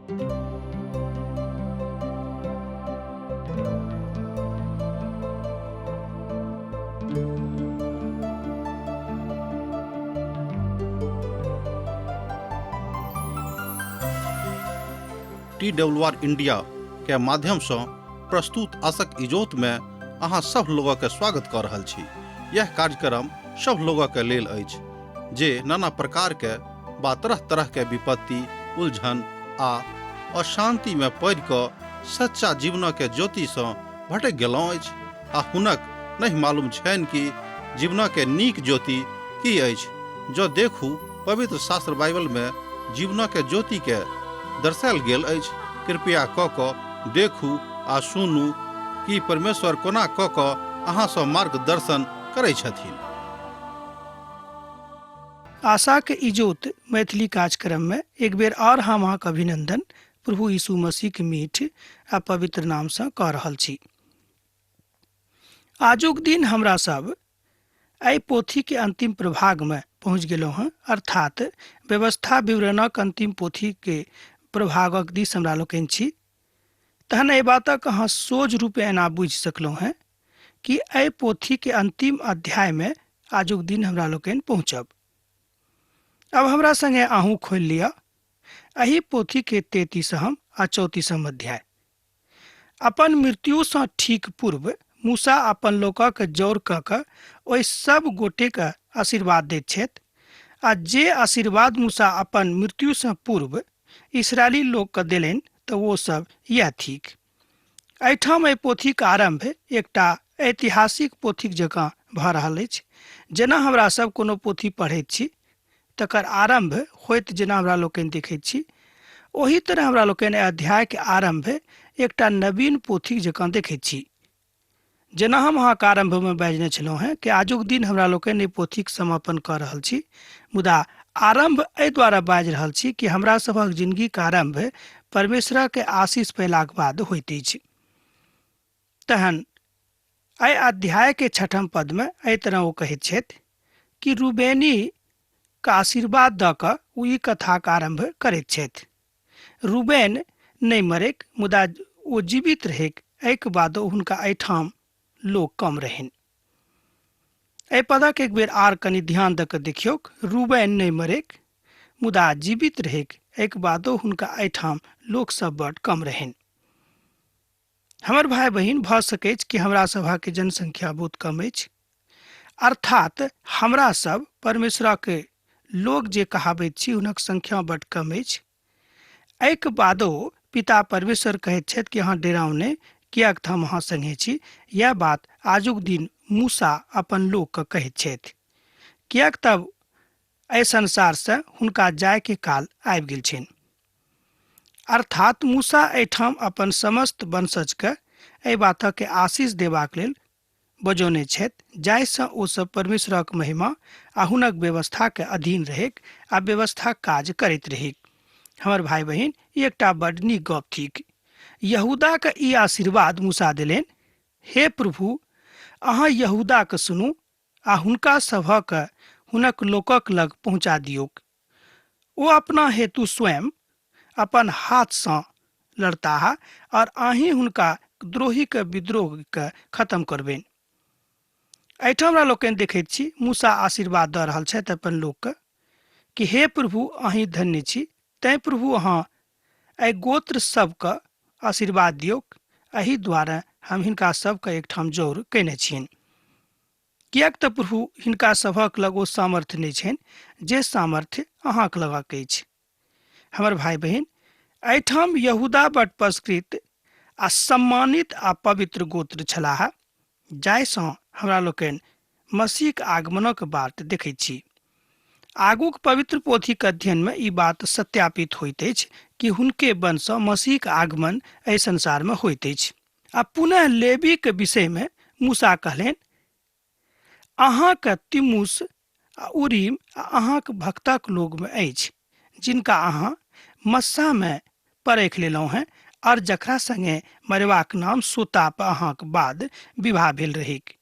T W R India के माध्यम से प्रस्तुत आशक इजोत में अहाँ सब लोगक के स्वागत कऽ रहल छी। यह कार्यक्रम सब लोगक के लेल अछि जे नाना प्रकार के बा तरह तरह के विपत्ति, उलझन आ अशांति में पड़ि कऽ सच्चा जीवन के ज्योति सँ भटकि गेलहुँ अछि आ हुनक नहि मालूम छनि कि जीवन के नीक ज्योति की अछि। जँ देखू पवित्र शास्त्र बाइबल में जीवन के ज्योति के दर्शायल गेल अछि। कृपया कऽ कऽ देखू आ सुनू कि परमेश्वर कोना कऽ कऽ अहाँ सँ मार्गदर्शन करै छथिन। आशाक इजोत मैथिली कार्यक्रम में एक बेर और हम अहाँके अभिनंदन प्रभु यीशु मसीह के मीठ आ पवित्र नाम से कऽ रहल छी। आजुक दिन हमरा सब एहि पोथी के अंतिम प्रभाग में पहुंच गेलहुँ हँ, अर्थात व्यवस्था विवरणक अंतिम पोथी के प्रभागक दिस हमरा लोकनि छी। तहन एहि बातक अहाँ सोझ रूपे एना बुझि सकलहुँ हँ कि एहि पोथी के अंतिम अध्याय में आजुक दिन हमरा लोकनि पहुँचब। अब हमरा संगे अहूँ खोलि लिअ एहि पोथी के 33हम आ 34हम अध्याय। अपन मृत्युसँ ठीक पूर्व मूसा अपन लोकक जौर कऽ कऽ ओहि सब गोटेके आशीर्वाद दैत छथि आ जे आशीर्वाद मूसा अपन मृत्युसँ पूर्व इस्राएली लोकके देलनि तऽ ओ सब इएह थिक। एहिठाम एहि पोथीक आरम्भ एकटा ऐतिहासिक पोथीक जकाँ भऽ रहल अछि। जेना हमरा सब कोनो पोथी पढ़ैत छी तकर आरम्भ होइत जेना हमरा लोकनि देखैत छी, ओही तरह हमरा लोकनि एहि अध्यायके आरम्भ एकटा नवीन पोथीक जकाँ देखैत छी। जेना हम अहाँके आरम्भमे बाजने छलहुँ हेँ कि आजुक दिन हमरा लोकनि एहि पोथीक समापन कऽ रहल छी, मुदा आरम्भ एहि द्वारा बाजि रहल छी कि हमरा सभक जिनगीक आरम्भ परमेश्वरक आशीष पयलाक बाद होइत अछि। तहन एहि अध्यायके छठम पदमे एहि तरह ओ कहैत छथि कि रूबेनी के आशीर्वाद दऽ कऽ ओ ई कथाक आरम्भ करैत छथि। रूबेन नहि मरैक, मुदा ओ जीवित रहैक, एहिके बादो हुनका एहिठाम लोक कम रहनि। एहि पदक एक बेर आर कनि ध्यान दऽ कऽ देखियौक। रूबेन नहि मरैक, मुदा जीवित रहैक, एहिके बादो हुनका एहिठाम लोक सब बड कम रहनि। हमर भाय बहिन, भऽ सकैछ कि हमरा सभक जनसंख्या बहुत कम अछि, अर्थात हमरा सब परमेश्वरक लोक जे कहाबैत छी हुनक संख्या बड कम अछि। एहिके बादो पिता परमेश्वर कहैत छथि कि अहाँ डेराउ नहि, किएक तऽ हम अहाँ संगे छी। यैह बात आजुक दिन मूसा अपन लोकके कहैत छथि, किएक तब एहि संसारसँ हुनका जायके काल आबि गेल छनि। अर्थात मूसा एहिठाम अपन समस्त वंशजके एहि बातक आशीष देबाक लेल बजौने छथि, जाहिसँ ओ सब परमेश्वरक महिमा आ हुनक व्यवस्थाके अधीन रहैक आ व्यवस्था काज करैत रहैक। हमर भाय बहिन, ई एकटा बड नीक गप थिक। यहूदाके ई आशीर्वाद मूसा देलनि, हे प्रभु, अहाँ यहूदाके सुनू आ हुनका सभक हुनक लोकक लग पहुँचा दियौक। ओ अपना हेतु स्वयं अपन हाथसँ लड़ताह और अहीं हुनका द्रोहीके विद्रोहके खत्म करबनि। एहिठाम हमरा लोकनि देखैत छी मूसा आशीर्वाद दऽ रहल छथि अपन लोकके कि हे प्रभु, अहीं धन्य छी, तैं प्रभु अहाँ एहि गोत्र सबके आशीर्वाद दियौक, एहि द्वारे हम हिनका सबके एकठाम जौर कयने छियनि। किएक तऽ प्रभु हिनका सभक लग ओ सामर्थ्य नहि छनि जे सामर्थ्य अहाँक लगक अछि। हमर भाय बहिन, एहिठाम यहूदा बड पुरस्कृत आ सम्मानित आ पवित्र गोत्र छलाह, जाहिसँ हमरा लोकनि मसीहक आगमनक बाट देखैत छी। आगूक पवित्र पोथीक अध्ययनमे ई बात सत्यापित होइत अछि कि हुनके वंशसँ मसीहक आगमन एहि संसारमे होइत अछि। आ पुनः लेवीक विषयमे मूसा कहलनि, अहाँक तिमुस आ उरीम आ अहाँक भक्तक लोगमे अछि, जिनका अहाँ मस्सामे परखि लेलहुँ हेँ और जकरा संगे मरेबाक नाम सोताप अहाँक बाद विवाह भेल रहैक।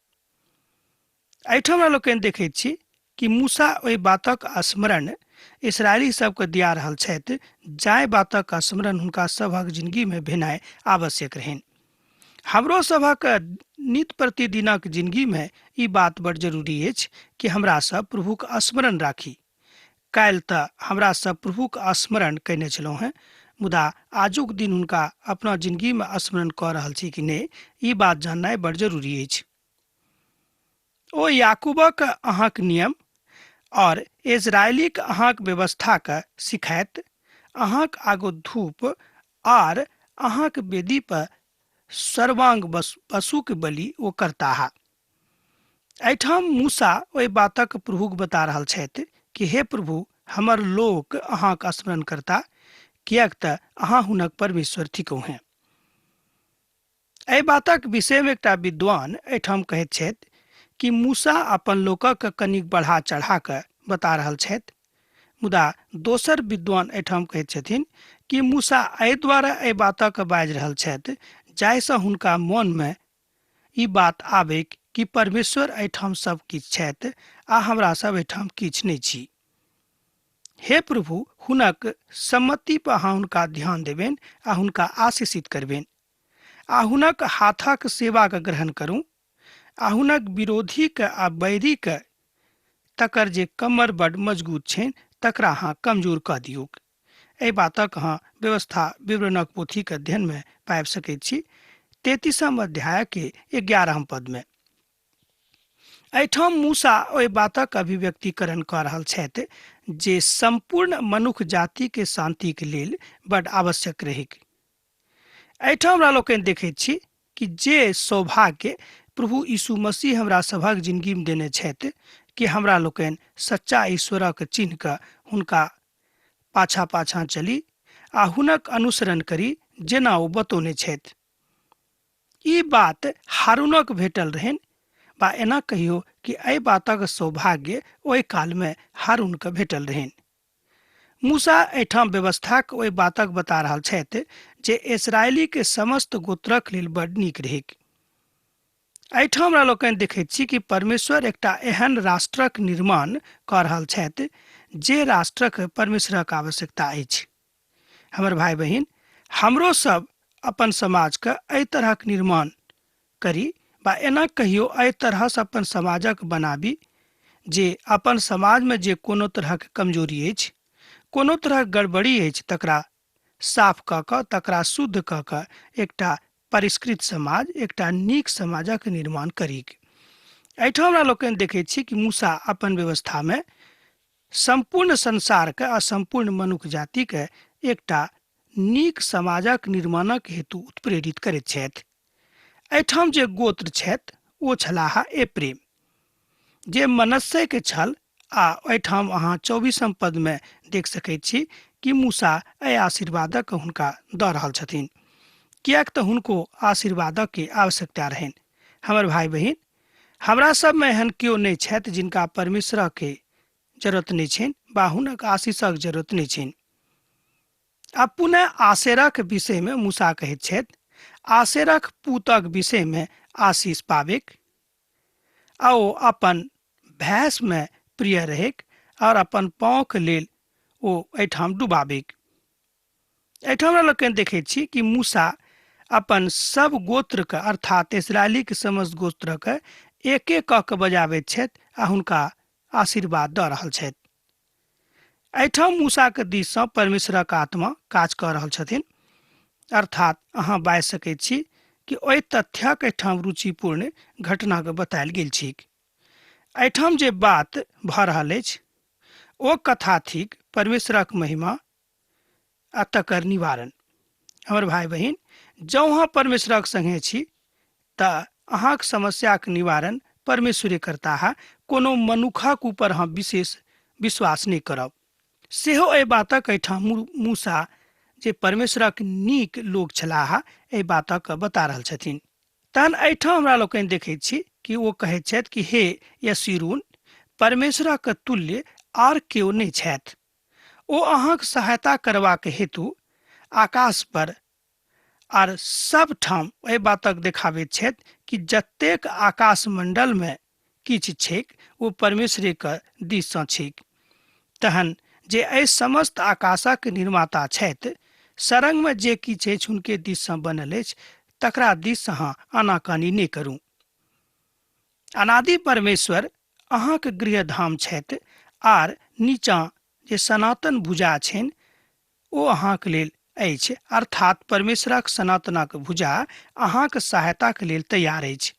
एहिठाम हमरा लोकनि देखैत छी कि मूसा ओहि बातक स्मरण इसराइली सबके दिया रहल छथि, जाहि बातक स्मरण हुनका सभक जिंदगी में भेनाइ आवश्यक रहनि। हमरो सभक नित प्रतिदिनक जिंदगी में ई बात बड़ जरूरी अछि कि हमरा सब प्रभुक स्मरण राखी। काल्हि तऽ हमरा सब प्रभुक स्मरण कयने छलहुँ हेँ, मुदा आजुक दिन हुनका अपना जिंदगी में स्मरण कऽ रहल छी कि नहि, ई बात जाननाइ बड़ जरूरी अछि। ओ याकूबक अहाँक नियम और इजरायलीक अहाँक व्यवस्थाके सिखायत, अहाँक आगू धूप आर अहाँक वेदी पर सर्वांग पशुक बलि ओ करताह। एहिठाम मूसा ओहि बातक प्रभुक बता रहल छथि कि हे प्रभु, हमर लोक अहाँक स्मरण करता, किएक तऽ अहाँ हुनक परमेश्वर थिकहुँ हेँ। एहि बातक विषयमे एकटा विद्वान एहिठाम कहैत छथि कि मूसा अपन लोकक कनिक बढ़ा चढ़ा कऽ बता रहल छथि, मुदा दोसर विद्वान एहिठाम कहैत छथिन कि मूसा एहि द्वारा एहि बातक बाजि रहल छथि जाहिसँ हुनका मोनमे ई बात आबैक कि परमेश्वर एहिठाम सब किछु छथि आ हमरा सब एहिठाम किछु नहि छी। हे प्रभु, हुनक सम्मति पर अहाँ हुनका ध्यान देबनि आ हुनका आशीषित करबनि आ हुनक हाथक सेवाके ग्रहण करू आ हुनक विरोधीके आ बैरीके तकर जे कमर बड मजगूत छनि तकरा अहाँ कमजोर कऽ दियौक। एहि बातक अहाँ व्यवस्था विवरणक पोथीके अध्ययनमे पाबि सकैत छी, 33 अध्यायके 11 पदमे। एहिठाम मूसा ओहि बातक अभिव्यक्तिकरण कऽ रहल छथि जे सम्पूर्ण मनुख जातिके शान्तिके लेल बड आवश्यक रहैक। एहिठाम हमरा लोकनि देखैत छी कि जे सौभाग्य प्रभु यीशु मसीह हमरा सभक जिंदगीमे देने छथि कि हमरा लोकनि सच्चा ईश्वरक चिन्ह कऽ हुनका पाछाँ पाछाँ चली आ हुनक अनुसरण करी जेना ओ बतौने छथि। ई बात हारूनक भेटल रहनि, बा एना कहियो कि एहि बातक सौभाग्य ओहि कालमे हारूनके भेटल रहनि। मूसा एहिठाम व्यवस्थाक ओहि बातक बता रहल छथि जे इसराइलीके समस्त गोत्रक लेल बड नीक रहैक। एहिठाम हमरा लोकनि देखैत छी कि परमेश्वर एकटा एहन राष्ट्रक निर्माण कऽ रहल छथि जे राष्ट्रक परमेश्वरक आवश्यकता अछि। हमर भाई बहिन, हमरो सब अपन समाजके एहि तरहक निर्माण करी बा एना कहियो एहि तरहसँ अपन समाजक बनाबी जे अपन समाजमे जे कोनो तरहक कमजोरी अछि, कोनो तरहक गड़बड़ी अछि, तकरा साफ कऽ कऽ, तकरा शुद्ध कऽ कऽ एकटा परिष्कृत समाज, एकटा नीक समाजक निर्माण करी। एहिठाम हमरा लोकनि देखैत छी कि मूसा अपन व्यवस्थामे सम्पूर्ण संसारके आ सम्पूर्ण मनुख जातिके एकटा नीक समाजक निर्माणक हेतु उत्प्रेरित करैत छथि। एहिठाम जे गोत्र छथि ओ छलाह एप्रेम, जे मनस्सेके छल, आ एहिठाम अहाँ 24 पदमे देख सकैत छी कि मूसा एहि आशीर्वादक हुनका दऽ रहल छथिन, किएक तऽ हुनको आशीर्वादक आवश्यकता रहनि। हमर भाई बहिन, हमरा सबमे एहन केओ नहि छथि जिनका परमेश्वरके जरूरत नहि छनि बा हुनक आशीषक जरूरत नहि छनि। आ पुनः आशेरक विषयमे मूसा कहैत छथि, आशेरक पूतक विषयमे आशीष पाबेक आ ओ अपन भैंसमे प्रिय रहैक और अपन पाँवके लेल ओ एहिठाम डुबाबेक। एहिठाम हमरा लोकनि देखैत छी कि मूसा अपन सब गोत्रके अर्थात इसराइलीके समस्त गोत्रके एक एक कऽ के बजाबैत छथि आ हुनका आशीर्वाद दऽ रहल छथि। एहिठाम मूसाके दिससँ परमेश्वरक आत्मा काज कऽ रहल छथिन, अर्थात अहाँ बाजि सकैत छी कि ओहि तथ्यक एहिठाम रुचिपूर्ण घटनाके बतायल गेल छैक। एहिठाम जे बात भऽ रहल अछि ओ कथा थिक परमेश्वरक महिमा आ तकर निवारण। हमर भाई बहिन, जँ अहाँ परमेश्वरक संगे छी तऽ अहाँक समस्याक निवारण परमेश्वरे करताह, कोनो मनुखक ऊपर अहाँ विशेष विश्वास नहि करब। सेहो एहि बातक एहिठाम मूसा जे परमेश्वरक नीक लोक छलाह एहि बातक बता रहल छथिन। तहन एहिठाम हमरा लोकनि देखैत छी कि ओ कहैत छथि कि हे यशीरून, परमेश्वरक तुल्य आर केओ नहि छथि। ओ अहाँक सहायता करबाक हेतु आकाश पर आर सब ठाम एहि बातक देखाबैत छथि कि जतेक आकाश मंडलमे किछु छैक ओ परमेश्वरेके दिससँ छैक। तहन जे एहि समस्त आकाशक निर्माता छथि, सरंगमे जे किछु अछि हुनके दिससँ बनल अछि, तकरा दिस अहाँ आनाकानी नहि करू। अनादि परमेश्वर अहाँक गृहधाम छथि आर नीचाँ जे सनातन भुजा छनि ओ अहाँक लेल अछि, अर्थात परमेश्वरक सनातनक भुजा अहाँक सहायताक लेल तैयार अछि।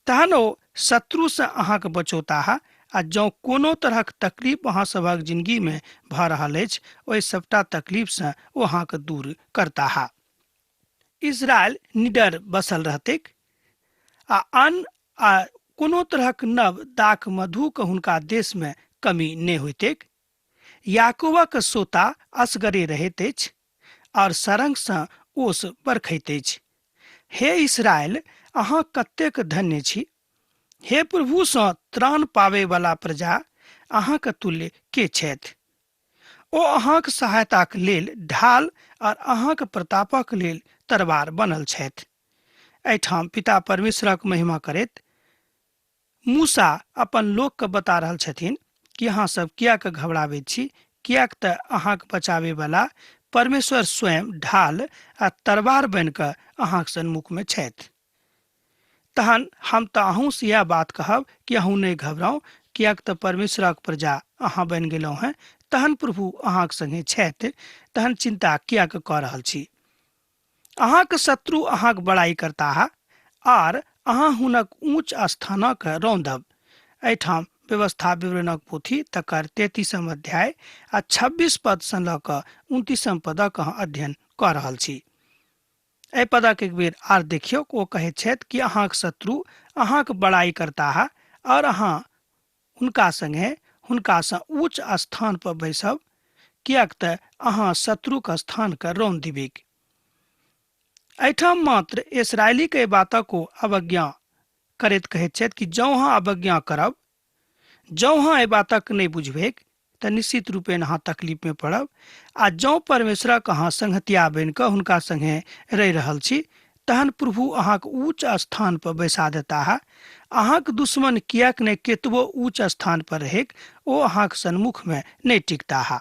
तहन ओ शत्रुसँ अहाँक बचौताह आ जँ कोनो तरहक तकलीफ अहाँ सभक जिनगीमे भऽ रहल अछि, ओहि सभटा तकलीफसँ ओ अहाँक दूर करताह। इस्राएल निडर बसल रहतैक आ अन्न आ कोनो तरहक नव दाख मधुक हुनका देशमे कमी नहि होइतैक। याकूबक सोता असगरे रहैत अछि और सरंगसँ ओस बरखैत अछि। हे इस्राएल, अहाँ कतेक धन्य छी! हे प्रभुसँ त्राण पाबैवला प्रजा, अहाँक तुल्य के छथि? ओ अहाँक सहायताक लेल ढाल और अहाँक प्रतापक लेल तरवार बनल छथि। एहिठाम पिता परमेश्वरक महिमा करैत मूसा अपन लोकके बता रहल छथिन कि अहाँ सब किएक घबराबैत छी, किएक तऽ अहाँक बचाबैवला परमेश्वर स्वयं ढाल आ तरवार बनि कऽ अहाँक सन्मुखमे छथि। तहन हम तऽ अहूँसँ इएह बात कहब कि अहूँ नहि घबराउ, किएक तऽ परमेश्वरक प्रजा अहाँ बनि गेलहुँ हेँ, तहन प्रभु अहाँक संगे छथि, तहन चिन्ता किएक कऽ रहल छी? अहाँक शत्रु अहाँक बड़ाई करताह आर अहाँ हुनक ऊँच स्थानक रौंदब। एहिठाम व्यवस्था विवरणक पोथी तकर 33म अध्याय आ 26 पदसँ लऽ कऽ 29म पदक अहाँ अध्ययन कऽ रहल छी। एहि पदक एक बेर आर देखियौ, ओ कहैत छथि कि अहाँक शत्रु अहाँक बड़ाई करताह और अहाँ हुनका संगे हुनकासँ ऊँच स्थान पर बैसब, किएक तऽ अहाँ शत्रुक स्थानके रौंद दिबैक। एहिठाम मात्र इसराइलीक एहि बातक ओ अवज्ञा करैत कहैत छथि कि जँ अहाँ अवज्ञा करब, जँ अहाँ एहि बातक नहि बुझबैक, तऽ निश्चित रूपेण अहाँ तकलीफमे पड़ब आ जँ परमेश्वरक अहाँ संगतिया बनि कऽ हुनका संगे रहि रहल छी, तहन प्रभु अहाँक ऊँच स्थान पर बैसा देताह। अहाँक दुश्मन किएक नहि केतबो ऊँच स्थान पर रहैक, ओ अहाँक सन्मुखमे नहि टिकताह।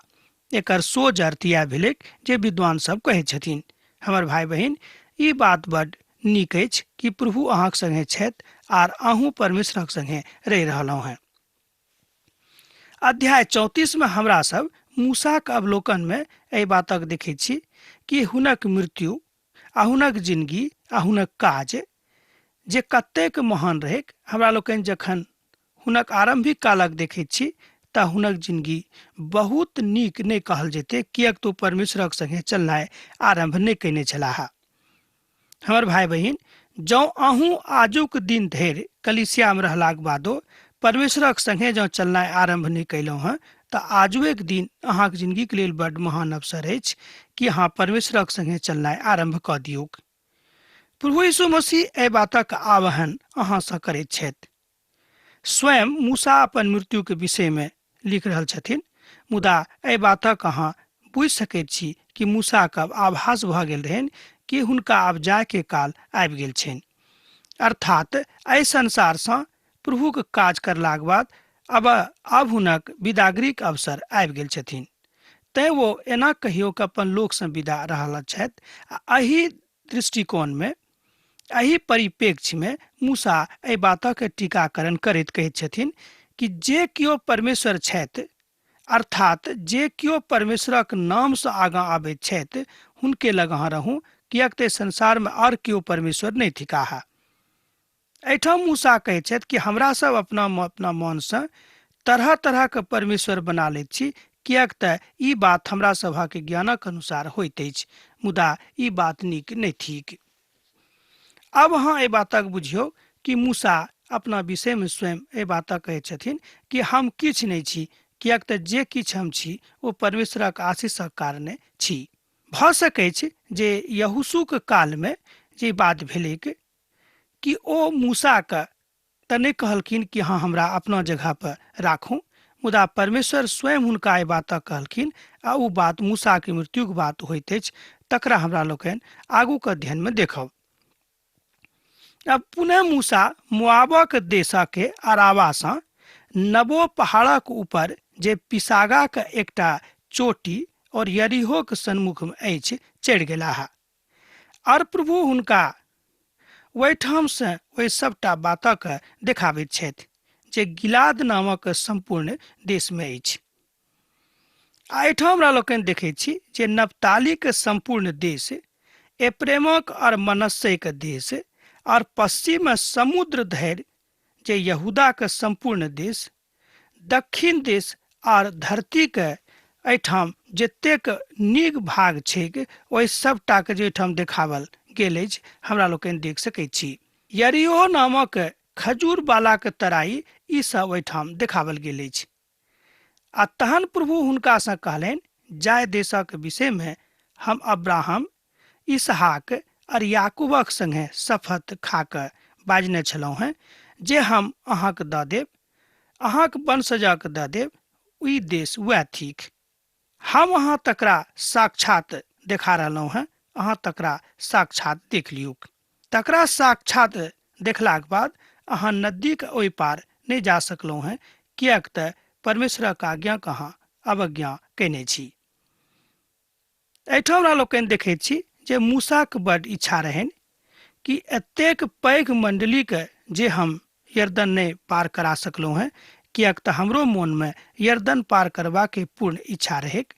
एकर सोझ अर्थ इएह भेलैक जे विद्वान सब कहैत छथिन। हमर भाय बहिन, ई बात बड नीक अछि कि प्रभु अहाँक संगे छथि आर अहूँ परमेश्वरक संगे रहि रहलहुँ हेँ। अध्याय 34 मे हमरा सब मूसाक अवलोकन मे एहि बातक देखैत छी कि हुनक मृत्यु आ हुनक जिनगी आ हुनक काज जे कतेक महान रहैक। हमरा लोकनि जखन हुनक आरंभिक कालक देखैत छी तऽ हुनक जिनगी बहुत नीक नहि कहल जेतै, किएक तऽ ओ परमेश्वरक संगे चलनाइ आरंभ नहि कयने छलाह। हमर भाय बहिन, जँ अहूँ आजुक दिन धरि कलीसियामे रहलाक बादो परमेश्वरक संगे जँ चलनाइ आरंभ नहि कयलहुँ हँ, तऽ आजुएक दिन अहाँक जिनगीक लेल बड्ड महान अवसर अछि कि अहाँ परमेश्वरक संगे चलनाइ आरंभ कऽ दियौक। प्रभु यीशु मसीह एहि बातक आह्वान अहाँसँ करैत छथि। स्वयं मूसा अपन मृत्युके विषयमे लिख रहल छथिन, मुदा एहि बातक अहाँ बुझि सकैत छी कि मूसाके आब आभास भऽ गेल रहनि कि हुनका आब जायके काल आबि गेल छनि, अर्थात एहि संसारसँ प्रभुके काज करलाक बाद अब हुनक विदागरीक अवसर आबि गेल छथिन। तैँ ओ एना कहियो कऽ अपन लोकसँ विदा रहल छथि आ एहि दृष्टिकोणमे, एहि परिप्रेक्ष्यमे मूसा एहि बातक टीकाकरण करैत कहैत छथिन कि जे केओ परमेश्वर छथि, अर्थात जे केओ परमेश्वरक नामसँ आगाँ आबैत छथि, हुनके लग अहाँ रहू, किएक तऽ संसारमे आओर केओ परमेश्वर नहि थिकाह। एहिठाम मूसा कहैत छथि कि हमरा सब अपना अपना मनसँ तरह तरहके परमेश्वर बना लैत छी, किएक तऽ ई बात हमरा सभक ज्ञानक अनुसार होइत अछि, मुदा ई बात नीक नहि थिक। आब अहाँ एहि बातक बुझियौ कि मूसा अपना विषयमे स्वयं एहि बातक कहैत छथिन कि हम किछु नहि छी, किएक तऽ जे किछु हम छी ओ परमेश्वरक आशीषक कारणे छी। भऽ सकैछ जे यहोशूक कालमे जे बात भेलैक कि ओ मूसाके तऽ नहि कहलखिन कि अहाँ हमरा अपना जगहपर राखू, मुदा परमेश्वर स्वयं हुनका एहि बातक कहलखिन आ ओ बात मूसाके मृत्युक बात होइत अछि, तकरा हमरा लोकनि आगूके अध्ययनमे देखब। अब पुनः मूसा मोआबक देशके अरावासँ नबो पहाड़क ऊपर जे पिसागाक एकटा चोटी और यरीहोक सन्मुखमे अछि चढ़ि गेलाह और प्रभु हुनका ओहिठामसँ ओहि सभटा बातक देखाबैत छथि जे गिलाद नामक सम्पूर्ण देशमे अछि। आ एहिठाम हमरा लोकनि देखैत छी जे नप्तालीक सम्पूर्ण देश, एप्रेमक और मनस्सेक देश और पश्चिममे समुद्र धरि जे यहूदाक सम्पूर्ण देश, दक्षिण देश आर धरतीक एहिठाम जतेक नीक भाग छैक ओहि सभटाके जे एहिठाम देखावल गेल अछि हमरा लोकनि देख सकैत छी। यरीहो नामक खजूर बालाक तराई ई सब एहिठाम देखावल गेल अछि। आ तहन प्रभु हुनकासँ कहलनि, जाहि देशक विषयमे हम अब्राहम, इसहाक और याकूबक संगे शपथ खा कऽ बाजने छलहुँ हेँ जे हम अहाँक दऽ देब, अहाँक वंशजक दऽ देब, ई देश वएह थिक। हम अहाँ तकरा साक्षात देखा रहलहुँ हेँ, अहाँ तकरा साक्षात देख लियौक। तकरा साक्षात देखलाक बाद अहाँ नदीक ओहि पार नहि जा सकलहुँ हेँ, किएक तऽ परमेश्वरक आज्ञाक अहाँ अवज्ञा कयने छी। एहिठाम हमरा लोकनि देखैत छी जे मूसाक बड्ड इच्छा रहनि कि एतेक पैघ मण्डलीके जे हम यरदन नहि पार करा सकलहुँ हेँ, किएक तऽ हमरो मोनमे यरदन पार करबाके पूर्ण इच्छा रहैक,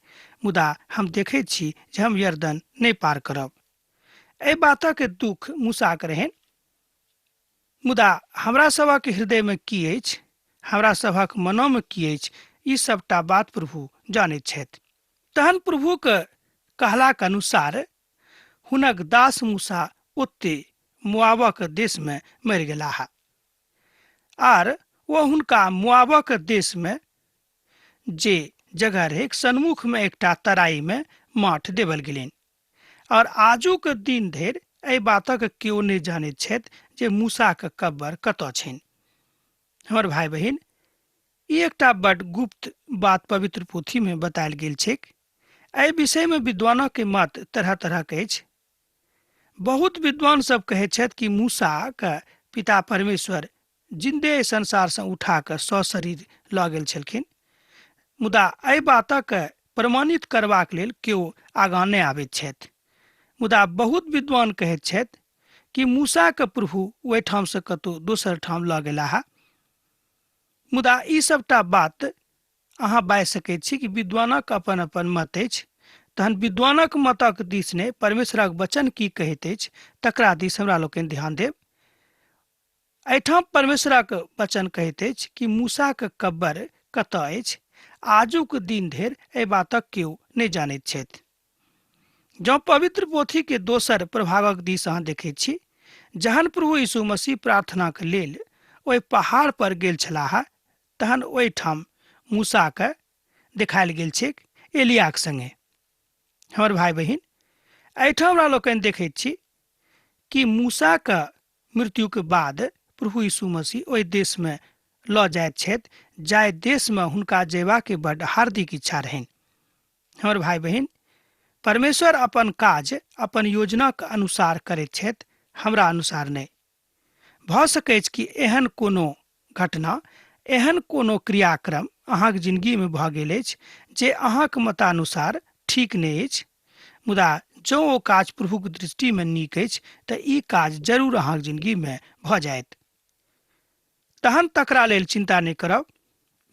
मुदा हम देखैत छी जे हम यरदन नहि पार करब। एहि बातक दुःख मूसाक रहनि। मुदा हमरा सभक हृदयमे की अछि, हमरा सभक मनोमे की अछि, ई सभटा बात प्रभु जानैत छथि। तहन प्रभुक कहलाक अनुसार हुनक दास मूसा ओते मोआबक देशमे मरि गेलाह आर ओ हुनका मोआबक देशमे जे जगह रहैक सन्मुखमे एकटा तराईमे माठ देवल गेलनि और आजुक दिन धरि एहि बातक केओ नहि जानैत छथि जे मूसाक कब्बर कतऽ छनि। हमर भाय बहिन, ई एकटा बड गुप्त बात पवित्र पोथी में बतायल गेल छैक। एहि विषय में विद्वानक के मत तरह तरह के अछि। बहुत विद्वान सब कहैत छथि कि मूसा के पिता परमेश्वर जिन्दे एहि संसार से उठा कऽ सशरीर लऽ गेल छलखिन, मुदा एहि बातक प्रमाणित करबाक लेल केओ आगाँ नहि आबैत छथि। मुदा बहुत विद्वान कहैत छथि कि मूसा के प्रभु ओहिठाम से कतहु दोसर ठाम लऽ गेलाह। मुदा ई सबटा बात अहाँ बाजि सकैत छी कि विद्वानक अपन अपन मत अछि। तहन विद्वानक मतक दिस नहि, परमेश्वरक वचन की कहैत अछि तकरा दिस हमरा लोकनि ध्यान देब। एहिठाम परमेश्वरक वचन कहैत अछि कि मूसाक कब्बर कतऽ अछि, आजुक दिन धरि एहि बातक केओ नहि जानैत छथि। जँ पवित्र पोथी के दोसर प्रभागक दिस अहाँ देखैत छी, जहन प्रभु यीशु मसीह प्रार्थनाक लेल ओहि पहाड़ पर गेल छलाह, तहन ओहिठाम मूसाके देखायल गेल छैक एलियाक संगे। हमर भाय बहिन, एहिठाम हमरा लोकनि देखैत छी कि मूसाक मृत्युके बाद प्रभु यीशु मसीह ओहि देशमे लऽ जाइत छथि जाहि देशमे हुनका जयबाके बड्ड हार्दिक इच्छा रहनि। हमर भाय बहिन, परमेश्वर अपन काज अपन योजनाक अनुसार करैत छथि, हमरा अनुसार नहि। भऽ सकैछ कि एहन कोनो घटना, एहन कोनो क्रियाक्रम अहाँक जिनगीमे भऽ गेल अछि जे अहाँक मतानुसार ठीक नहि अछि, मुदा जँ ओ काज प्रभुक दृष्टिमे नीक अछि तऽ ई काज जरूर अहाँक जिनगीमे भऽ जायत। तहन तकरा लेल चिन्ता नहि करब,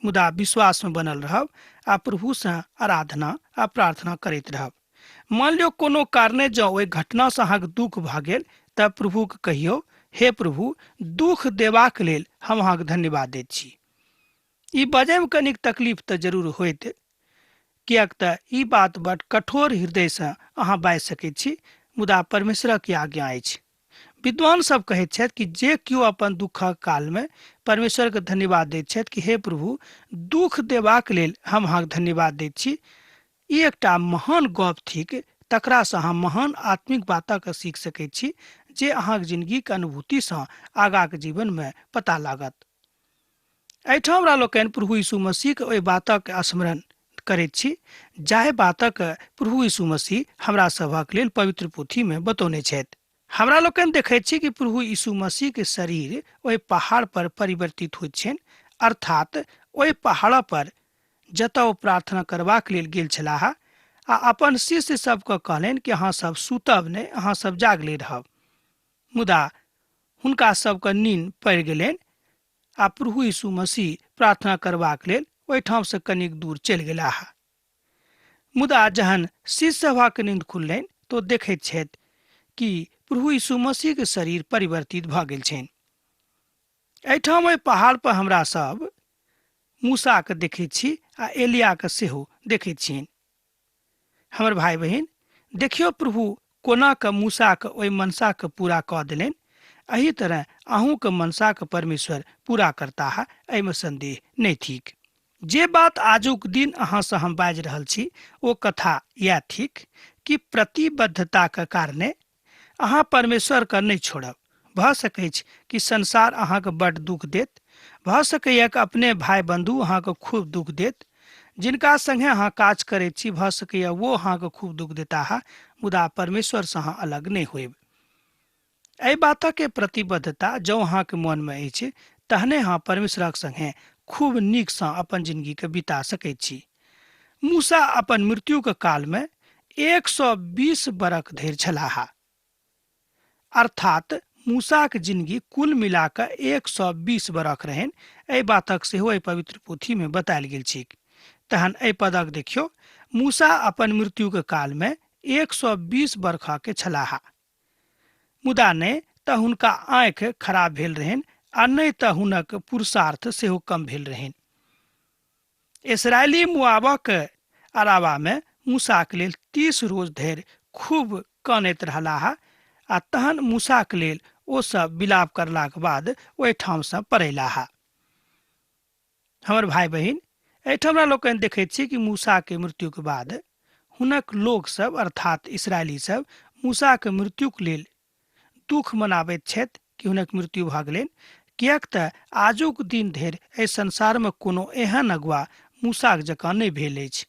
मुदा विश्वासमे बनल रहब आ प्रभुसँ आराधना आ प्रार्थना करैत रहब। मान लियौ कोनो कारणे जँ ओहि घटनासँ अहाँके दुःख भऽ गेल तऽ प्रभुके कहियौ, हे प्रभु, दुःख देबाक लेल हम अहाँके धन्यवाद दैत छी। ई बजैमे कनिक तकलीफ तऽ जरूर होइत, किएक तऽ ई बात बड कठोर हृदयसँ अहाँ बाजि सकैत छी, मुदा परमेश्वरक ई आज्ञा अछि। विद्वान सब कहैत छथि कि जे केओ अपन दुःखक कालमे परमेश्वरके धन्यवाद दैत छथि कि हे प्रभु, दुःख देबाक लेल हम अहाँके धन्यवाद दैत छी, ई एकटा महान गप थिक। तकरासँ अहाँ महान आत्मिक बातक सीख सकैत छी जे अहाँक जिनगीक अनुभूतिसँ आगाक जीवनमे पता लागत। एहिठाम हमरा लोकनि प्रभु यीशु मसीहके ओहि बातक स्मरण करैत छी जाहि बातक प्रभु यीशु मसीह हमरा सभक लेल पवित्र पोथीमे बतौने छथि। हमरा लोकनि देखैत छी कि प्रभु यीशु मसीहके शरीर ओहि पहाड़ पर परिवर्तित होइत छनि, अर्थात ओहि पहाड़ पर जतऽ ओ प्रार्थना करबाक लेल गेल छलाह आ अपन शिष्य सबके कहलनि कि अहाँ सब सुतब नहि, अहाँ सब जागले रहब। मुदा हुनका सबके नीन पड़ि गेलनि आ प्रभु यीशु मसीह प्रार्थना करबाक लेल ओहिठामसँ कनिक दूर चलि गेलाह। मुदा जहन शिष्य सभक नींद खुललनि तऽ ओ देखैत छथि कि प्रभु यीशु मसीहके शरीर परिवर्तित भऽ गेल छनि। एहिठाम एहि पहाड़ पर हमरा सब मूसाके देखैत छी आ एलियाके सेहो देखैत छियनि। हमर भाई बहिन, देखियौ प्रभु कोना कऽ मूसाके ओहि मनसाके पूरा कऽ देलनि। एहि तरह अहूँके मनसाके परमेश्वर पूरा करताह, एहिमे संदेह नहि थिक। जे बात आजुक दिन अहाँसँ हम बाजि रहल छी ओ कथा इएह थिक कि प्रतिबद्धताके कारणे अहाँ परमेश्वरके नहि छोड़ब। भऽ सकैछ कि संसार अहाँके बड्ड दुख देत, भऽ सकैए कि अपने भाय बंधु अहाँके खूब दुख देत, जिनका संगे अहाँ काज करैत छी भऽ सकैए वो अहाँके खूब दुख देताह, मुदा परमेश्वरसँ अहाँ अलग नहि होयब। एहि बातके प्रतिबद्धता जँ अहाँके मोनमे अछि तहने अहाँ परमेश्वरक संगे खूब नीकसँ अपन जिंदगीके बिता सकैत छी। मूसा अपन मृत्युके कालमे 120 बरख धरि छलाह, अर्थात मूसाक जिंदगी कुल मिला कऽ 120 बरख रहनि। एहि बातक सेहो एहि पवित्र पोथीमे बतायल गेल छैक। तहन एहि पदक देखियौ, मूसा अपन मृत्युके कालमे 120 बरखके छलाह, मुदा नहि तऽ हुनका आँखि खराब भेल रहनि आ नहि तऽ हुनक पुरुषार्थ सेहो कम भेल रहनि। इसराइली मुआबक अरावामे मूसाक लेल 30 रोज धरि खूब कानैत रहलाह आ तहन मूसाक लेल ओ सब विलाप करलाक बाद ओहिठामसँ पड़ैलाह। हमर भाई बहिन, एहिठाम हमरा लोकनि देखैत छी कि मूसाके मृत्युके बाद हुनक लोक सब अर्थात इसराइली सब मूसाके मृत्युक लेल दुख मनाबैत छथि कि हुनक मृत्यु भऽ गेलनि, किएक तऽ आजुक दिन धरि एहि संसारमे कोनो एहन अगुआ मूसाक जकाँ नहि भेल अछि।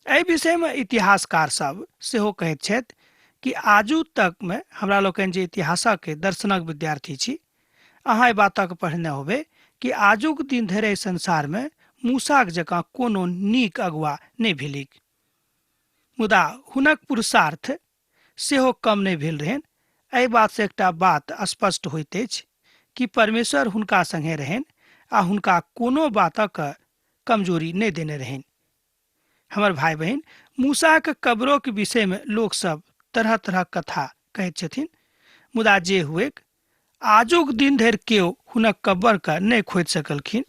एहि विषयमे इतिहासकार सब सेहो कहैत छथि कि आजू तकमे हमरा लोकनि जे इतिहासक दर्शनक विद्यार्थी छी, अहाँ एहि बातक पढ़ने होबै कि आजुक दिन धरि एहि संसारमे मूसाक जकाँ कोनो नीक अगुआ नहि भेलिक। मुदा हुनक पुरुषार्थ सेहो कम नहि भेल रहनि। एहि बातसँ एकटा बात स्पष्ट होइत अछि कि परमेश्वर हुनका संगे रहनि आ हुनका कोनो बातक कमजोरी नहि देने रहनि। हमर भाई बहिन, मूसाक कब्रोक विषयमे लोकसभ तरह तरहक कथा कहैत छथिन, मुदा जे हुएक, आजुक दिन धरि केओ हुनक कब्बरके नहि खोदि सकलखिन।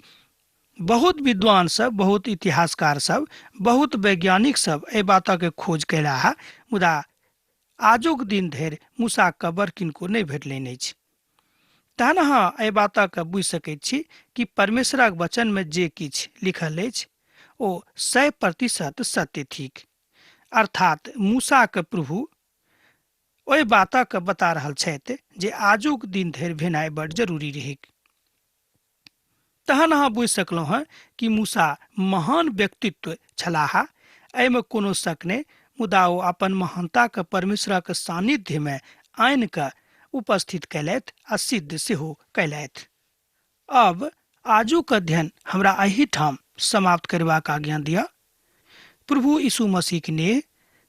बहुत विद्वान सब, बहुत इतिहासकार सब, बहुत वैज्ञानिक सब एहि बातक खोज कयलाह, मुदा आजुक दिन धरि मूसाक कब्बर किनको नहि भेटलनि अछि। तहन अहाँ एहि बातक बुझि सकैत छी कि परमेश्वरक वचनमे जे किछु लिखल अछि ओ 100% सत्य थिक। अर्थात मूसाक प्रभु ओहि बातक बता रहल छथि जे आजुक दिन धरि भेनाइ बड़ जरूरी रहैक। तहन अहाँ बुझि सकलहुँ हँ कि मूसा महान व्यक्तित्व छलाह, एहिमे कोनो शक नहि, मुदा ओ अपन महानताके परमेश्वरक सानिध्यमे आनि कऽ उपस्थित कयलथि आ सिद्ध सेहो कयलथि। अब आजुक अध्ययन हमरा एहिठाम समाप्त करबाक आज्ञा दिअ। प्रभु यीशु मसीह नेह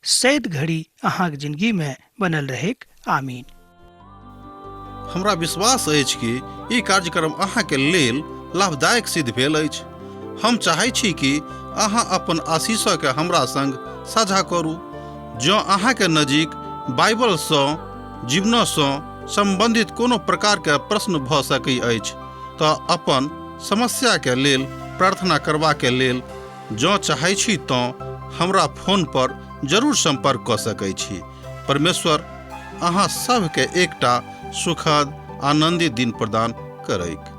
सैद घड़ी अहाँक जिंदगी में बनल रहेक। आमीन। हमरा विश्वास अछि कि ई कार्यक्रम अहाँके लेल लाभदायक सिद्ध भेल अछि। हम चाहै छी कि अहाँ अपन आशीषके हमरा संग साझा करू। जँ अहाँके नजीक बाइबलसँ जीवनसँ सम्बन्धित कोनो प्रकारके प्रश्न भऽ सकै अछि तऽ अपन समस्याके लेल प्रार्थना करबाके लेल जँ चाहै छी तँ हमरा फोन पर जरूर सम्पर्क कऽ सकै छी। परमेश्वर अहाँ सभके एकटा सुखद आनन्दित दिन प्रदान करैक।